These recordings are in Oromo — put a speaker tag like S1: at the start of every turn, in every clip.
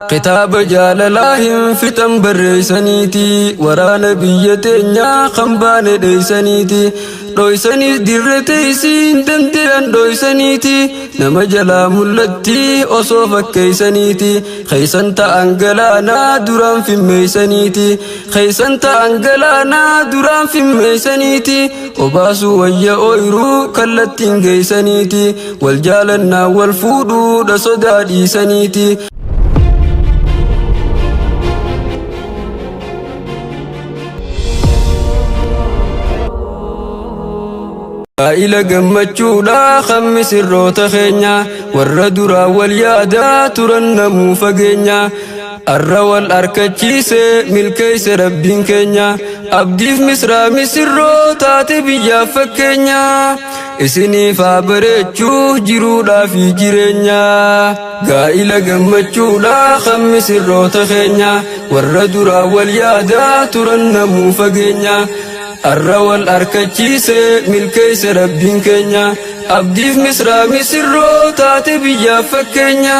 S1: Kitaaba jaalalaa hin fixan barreeysaniiti, waraana biyya teenyaa kan baane dheeysaniiti. Dhoysaniis dirre teeysiin dandeeyan dhoysaniiti, nama jalaa mul'atti osoo fakkeeysaniiti. Keeysan ta'an galaanaa duraan fimmeeysaniiti, keeysan ta'an galaanaa duraan fimmeeysaniiti. Obaasuu wayya ooyruu kallattiin geeysaniiti, wal jaalannaa wal fuudhuudha sodaa dhiisaniiti. Gaa'ila gammachuudha kan misirroota keenya, warra duraa wal yaadaa turan namuu fageenya. Arra wal arkachiise milkeeyse Rabbiin keenya, Abdiif Misraa misirroo taate biyyaaf fakkeenya. Isiniif haa bareechuu jiruudhaa fi jireenya. Gaa'ila gammachuudha kan misirroota keenya, warra duraa wal yaadaa turan namuu fageenya. Arra wal arkachiise milkeeyse Rabbiin keenya, Abdiif Misraa misirroo taate biyyaaf fakkeenya.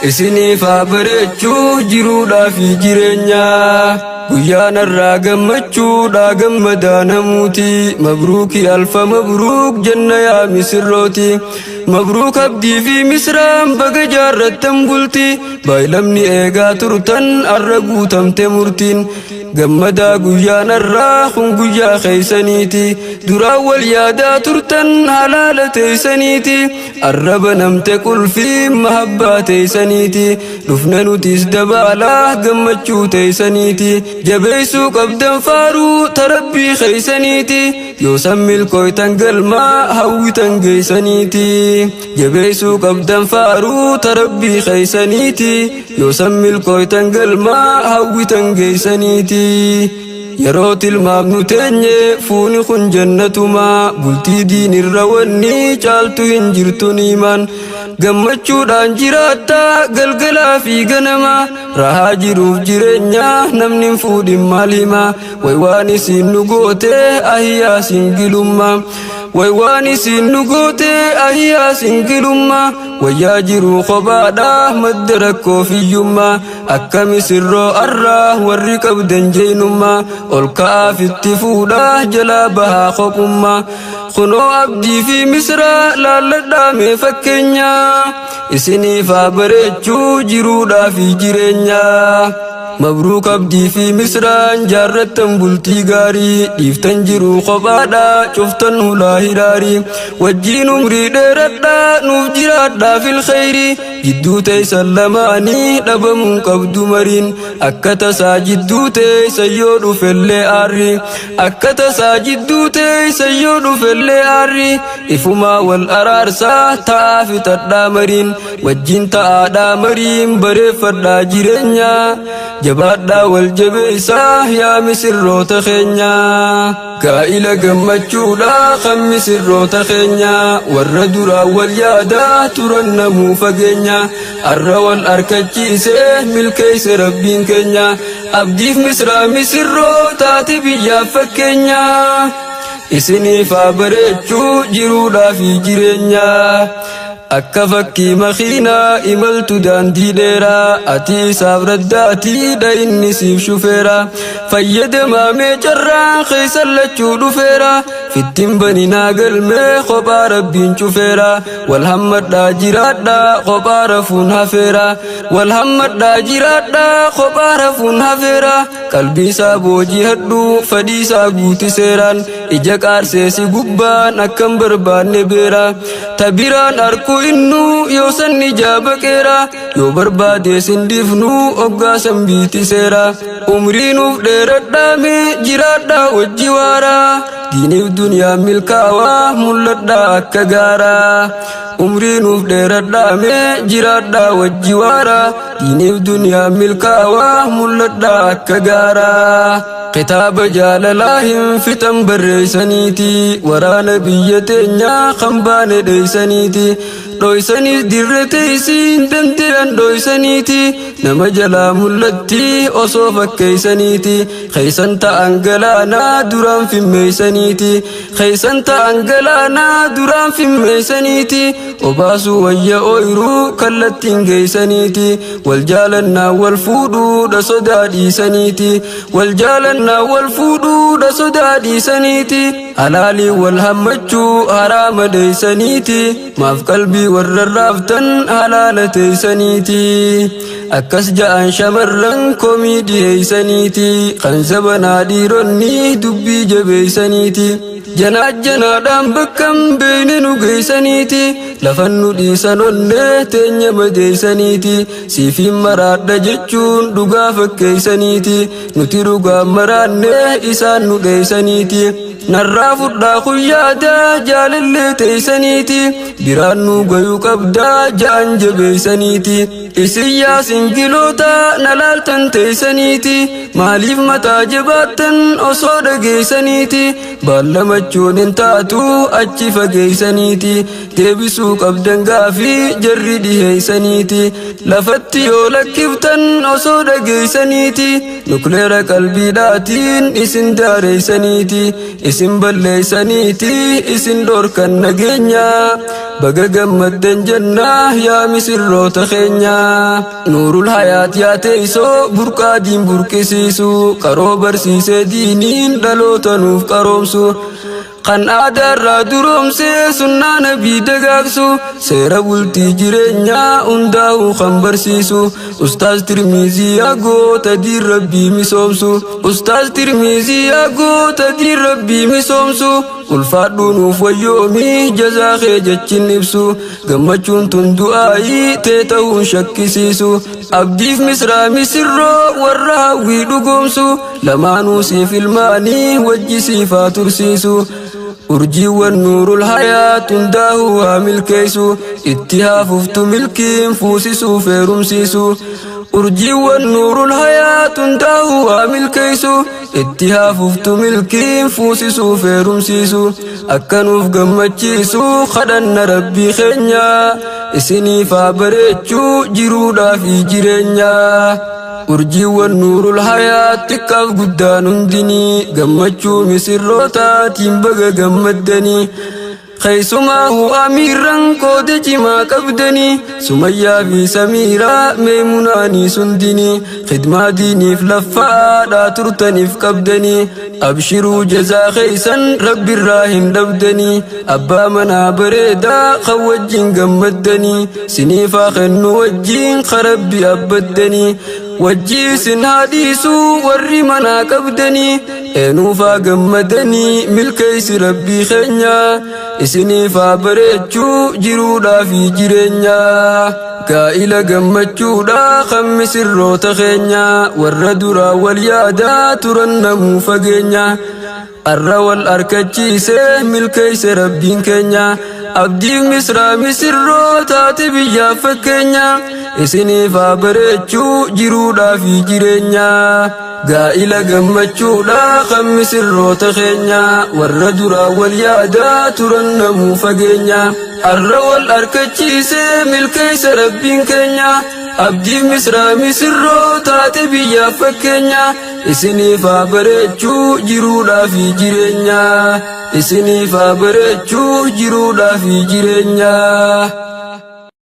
S1: Isiniif haa bareechuu jiruudhaa fi jireenya. Guyyaan har'aa gammachuudha gammadaa namuuti, mabruuki alfa mabruuk jenna yaa misirrooti. Mabruuk Abdii fi Misraan baga jaarrattan bulti, baay'lamni eegaa turtan arra guutamte murtiin. Gammadaa guyyaan har'aa kun guyyaa keeysaniiti, duraan wal yaadaa turtan halaala teeysaniiti. Arraba namte qulfii mahabbaa teeysaniiti, dhufne nutis dabaalaa gammachuu teeysaniiti. Jabeeysuu qabdan faaruu tarabbii keeysaniiti, yoo san milkooytan galmaa hawwitan geeysaniiti. Jabeeysuu qabdan faaruu tarabbii keeysaniiti, yoo san milkooytan galmaa hawwitan geeysaniiti. Yeroo tilmaamnu teenye fuuni kun jannatumaa, bultii diinirra wanni caaltu hin jirtu niimaan. Gammachuudhaan jiraatta galgalaa fi ganama, rahaa jiruuf jireenya namni hin fuudhin maal hima. Way waan isiin nu goote ahiyyaa singilummaa, way waan isiin nu goote ahiyyaa singilummaa. Wayyaa jiruu kophaadha madda rakkoo fiyyummaa, akka misirroo arraa warri qabdan jeenummaa. Ol ka'aaf itti fuudhaa jalaa bahaa kophummaa, kunoo Abdii fi Misraa laalladhaa mee fakkeenya. Isiniif haa bareechuu jiruudhaa fi jireenya. Mabruuk Abdii fi Misraan jaarrattan bultii gaarii, dhiiftan jiruu kophaadha cuftan hulaa hiraarii. Wajjiin umrii dheeradhaa nuuf jiraadhaa fil khayrii, jidduu teessan lamaanii dhabamuun qabdu mariin. Akka tasaa jidduu teessan yoo dhufellee aarri, akka tasaa jidduu teessan yoo dhufellee aarri, ifumaa wal araarsaa ta'aa fixadhaa mariin. Wajjin ta'aadhaa mariin bareeffadhaa jireenya, jabaadhaa wal jabeessaa yaa misirroota keenya. Gaa'ila gammachuudha kan misirroota keenya, warra duraa wal yaadaa turan namuu fageenya. Arra wal arkachiise milkeeyse Rabbiin keenya, Abdiif Misraa misirroo taate biyyaaf fakkeenya. Isiniif haa bareechuu jiruudhaa fi jireenya. Akka fakkii makiinaa imaltu daandii dheeraa, ati isaaf raddaatiidha inni siif shufeera. Fayyadamaa mee carraan keessan lachuu dhufeera, fittin baninaa galmee kophaa Rabbiin cufeera. Wal hammadhaa jiraadhaa kophaa rafuun hafeera, wal hammadhaa jiraadhaa kophaa rafuun hafeera. Qalbii isaa boojihadhu fedhii isaa guuti seeraan, ija qaarseesi gubbaan akkam barbaanne beera. Tabiraan arku innuu yoo sanni jaabaqeera, yoo barbaade sin dhiifnu oggaa san biiti seera. Umrii nuuf dheeradhaame jiraadhaa wajji waaraa, diiniif duniyaa milkaawaa mul'adhaa akka gaaraa. Umrii nuuf dheeradhaame jiraadhaa wajji waaraa, diiniif duniyaa milkaawaa mul'adhaa akka gaaraa. Kitaaba jaalalaa hin fixan barreeysaniiti, waraana biyya teenyaa kan baane dheeysaniiti. Dhoysaniis dirre teeysiin dandeeyan dhoysaniiti, nama jalaa mul'atti osoo fakkeeysaniiti. Keeysan ta'an galaanaa duraan fimmeeysaniiti, keeysan ta'an galaanaa duraan fimmeeysaniiti. Obaasuu wayya ooyruu kallattiin geeysaniiti, wal Wal jaalannaa wal fuudhuudha sodaa dhiisaniiti. Wal jaalannaa wal fuudhuudha sodaa dhiisaniiti. Halaalii wal hammachuu haraama dheeysaniiti. Maaf qalbii warra raaftan halaala teeysaniiti. Akkas ja'an shamarran komii dhiheeysaniiti. Kan zabanaa dhiironni dubbii jabeeysaniiti. Janaajjanaadhaan bakkan beeyne nu geeysaniiti. Lafan nu dhiisan onnee teenya madeeysaniiti. Siifiin maraadha jechuun dhugaa fakkeeysaniiti. Nuti dhugaa maraannee isaan nu dheeysaniiti. Narraa fudhaa kuyyaadaa jaalallee teeysaniiti. Biraan nu gayuu qabdaa ja'an jabeeysaniiti. Isin yaa singiloota na laaltan teeysaniiti. Maaliif mataa jabaattan osoo dhageeysaniiti. Baallamachuun hin taatu achi fageeysaniiti. Deebisuu qabdan gaafii jarri dhiheeysaniiti. Lafatti yoo lakkiftan osoo dhageeysaniiti. Nukleera qalbiidhaatiin isin daareeysaniiti. Isin balleeysaniiti isin dhorkan nageenya. Baga gammaddan jennaa yaa misirroota keenya. Nuurul hayaat yaa teessoo burqaa diin burqisiisu. Qaroo barsiisee diiniin dhaloota nuuf qaroomsu. Kan aadaarraa duroomsee sunnaa nabii dagaagsu. Seera bultii jireenyaa hundaa'uu kan barsiisu. Ustaaz Tirmizii yaa goota diin rabbii misoomsu. Ustaaz Tirmizii yaa goota diin rabbii misoomsu. Ulfaadhuu nuuf wayyoomii jazaa kee jechin ibsu. Gammachuun tun du'aayii tee ta'uun shakkisiisu. Abdiif misraa misirroo warra hawwii dhugoomsu. Lamaanuu siif ilmaanii wajji siif haa tursiisu. Urjiiwwan nuurul hayaat hundaa'uu haa milkeessu. Itti haa fuftu milkiin fuusisuuf heerumsiisu. Urjiiwwan nuurul hayaat hundaa'uu haa milkeessu. Itti haa fuftu milkiin fuusisuuf heerumsiisu. Akka nuuf gammachiisu kadhanna rabbii keenya. Isiniif haa bareechuu jiruudhaa fi jireenya. Urjiiwwan nuurul hayaat xiqqaaf guddaan hundinii gammachuu misirrootaatiin baga gammaddanii. Keessumaa amiirran qooda cimaa qabdanii Sumayyaa fi Samiiraa Meemunaanii sundinii khidmaa diiniif laffaadhaa turtaniif qabdanii abshiruu jazaa keeysan rabbirraa hin dhabdanii abbaa manaa bareedaa kan wajjin gammaddanii siniifaa kennu wajjin karabbi abbaddanii wajjii isin haa dhiisuu warri manaa qabdanii eenuufaa gammadanii milkeeysi rabbii keenya isiniif haa bareechuu jiruudhaa fi jireenya. Gaa'ila gammachuudha kan misirroota keenya warra duraa wal yaadaa turan namuu fageenya. Arra wal arkachiisee milkeeyse rabbiin keenya. Abdiif misraa misirroo taate biyyaaf fakkeenya. Isiniif haa bareechuu jiruudhaa fi jireenya. Gaa'ila gammachuudha kan misirroota keenya warra duraa wal yaadaa turan namuu fageenya. Arra wal arkachiisee milkeeyse rabbiin keenya. Abdiif misraa misirroo taate biyyaaf fakkeenya. Isiniif haa bareechuu jiruudhaa fi jireenya. Isiniif haa bareechuu jiruudhaa fi jireenya.